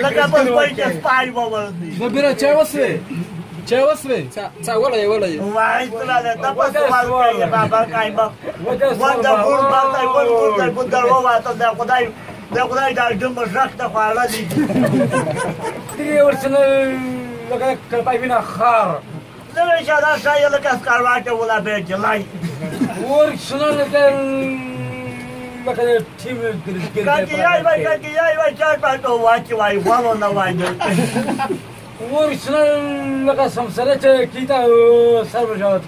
لکه په سپی چې سپی ووردي. زبیره چای وسوې؟ چای وسوې؟ څه وله وله. وای ته ته په سوال کوي بابا قایمه ور د ګور باندې ور ګور د بندر وواته د خدای د خدای د دم رخت خواړه دي. ورسنه لکه کلپای وینا خار. نه چې دا شای لکه سکارواټه ولا به جلای. ورسنه لکه لکه ټیم کاکي یای وای کاکي یای وای چا پاتو واچ وای والو نه وای. ورسنه لکه سمسره چې کیتا سر بجات.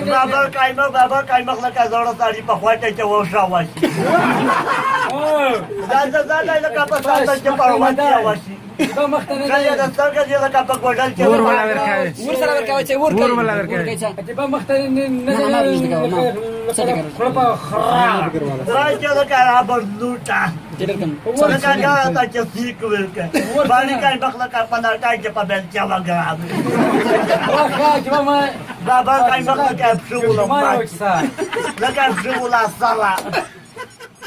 بابا قایمه بابا قایمه لکه زړه سړي په خواټه کې وښه واشي. دا دا لکه په ساته کې پروانه واشي. کله د سترګې دې لکه په کوډل کې ور ولا ورکاوي. ور سره ورکاوي چې ور ور ولا ورکاوي. چې په مخته نه نه خړپا خرا. راځه لکه رابر لوټه. لکه ګاره چې سیک ورکه. باندې کای بخله کا پناټای کې په بل کې وګرام. واخا چې ما بابا کای بخله کا پښوله. لکه پښوله سره.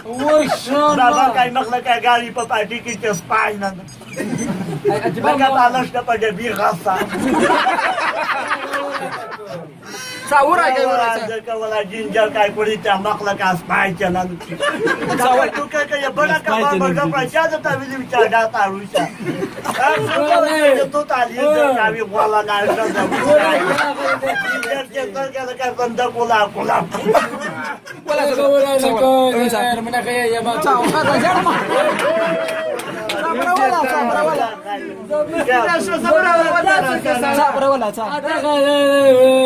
ورشنه بابا کای مخله کا ګاری په پارټي کې چې سپای نه. لکه بالش په ډبی غصه. څه ورای ورای. ځکه ولا جنجر کای پوری ته مخله کا سپای چلن. دا ټوکه کې بڑا کا بڑا په چا ته ویلی چا دا تاروشه. ته تعلیم کوي ولا نه شه. جنجر کې څنګه لکه بنده کولا کولا. ولا ولا من يا ما. څه ولا صبر ولا صبر ولا صبر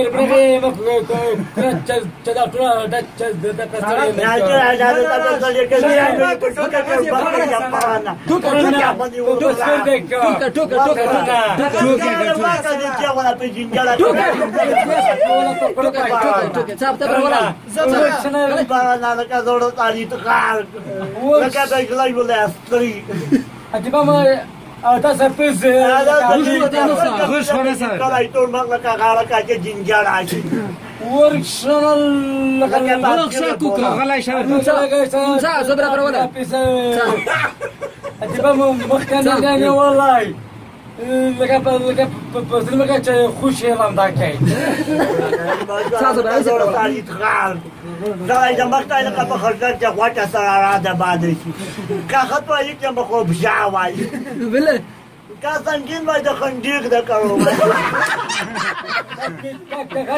والله لکه په زلمه چې خوشي لام دا کوي. دا د مخته لکه په خرجه کې غوټه سره را ده باندې شي. که خط وایي چې مخ بجا وایي. بله که سنګین وای د خندیق د کړو.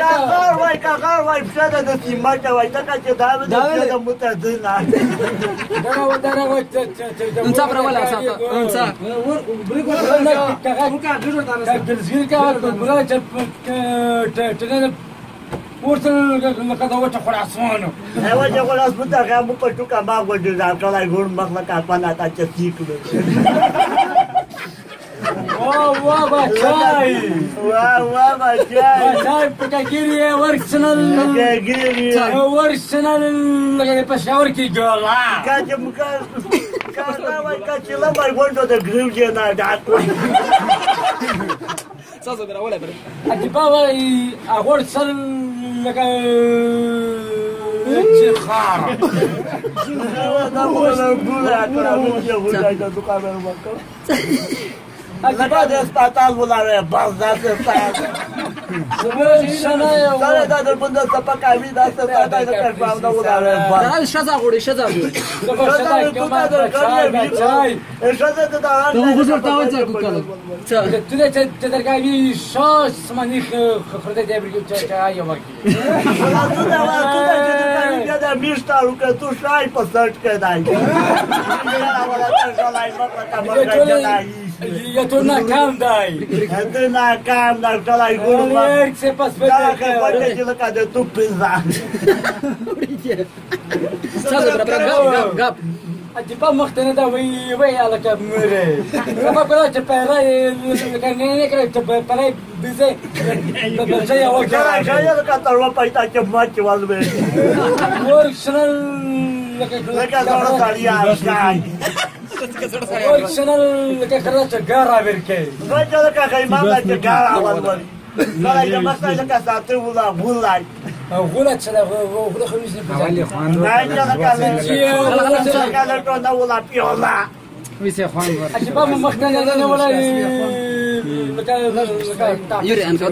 کاغار وای کاغار وای پښه د سیمټ وای ځکه چې دا د متدین. صبر ولا صبر. ورته لکه دا وچه خراسانو. وچه خراسان ته هغه مو په ټوکه ما غوډې راکړی ګور مخ لکه پنه تا چې سیک واه واه بچای واه واه بچای بچای پټګیری ورسنل پټګیری ورسنل لکه په شاور کې ګولا کاجه مکا کانا وای کاچې لمبای غونډو د ګریو جې نه ډاکو څه زه ولا بر عجيبه وای هغه سل لکه چې خار دا ولا ګولا کړه لکه د هسپتال ولاړی بس داسې سره دا در بنده سپکاوي داسې ساده د کشفاو نه ولاړی بس دا شزا غوړي شزا غوړي ښځه ته دا ته غوسه ته وځه کوکله ته چې درګاوي شاش سمني خرده دی برګو چې یو وکی ولا ته دا ته چې بیا دا میشتا روکه تو شای په سرټ کې دای ولا ته ځلای مکه یا تو ناکام دی ته ناکام دا ځلای ګورم څه پس دا خبره چې لکه د تو پیزا څه زبر غاب غاب عجيبه مخته نه وی وی لکه مره ما کله چې پیرای لکه نه نه کړ چې پیرای بيزه بچي او کله چې لکه تر و پایتا چې ما چې والوي ورشنل لکه لکه زړه سړی اشای ورشنل لکه خره چې ګارا ورکه وای چې لکه خیمه چې ګارا ولولي ولا.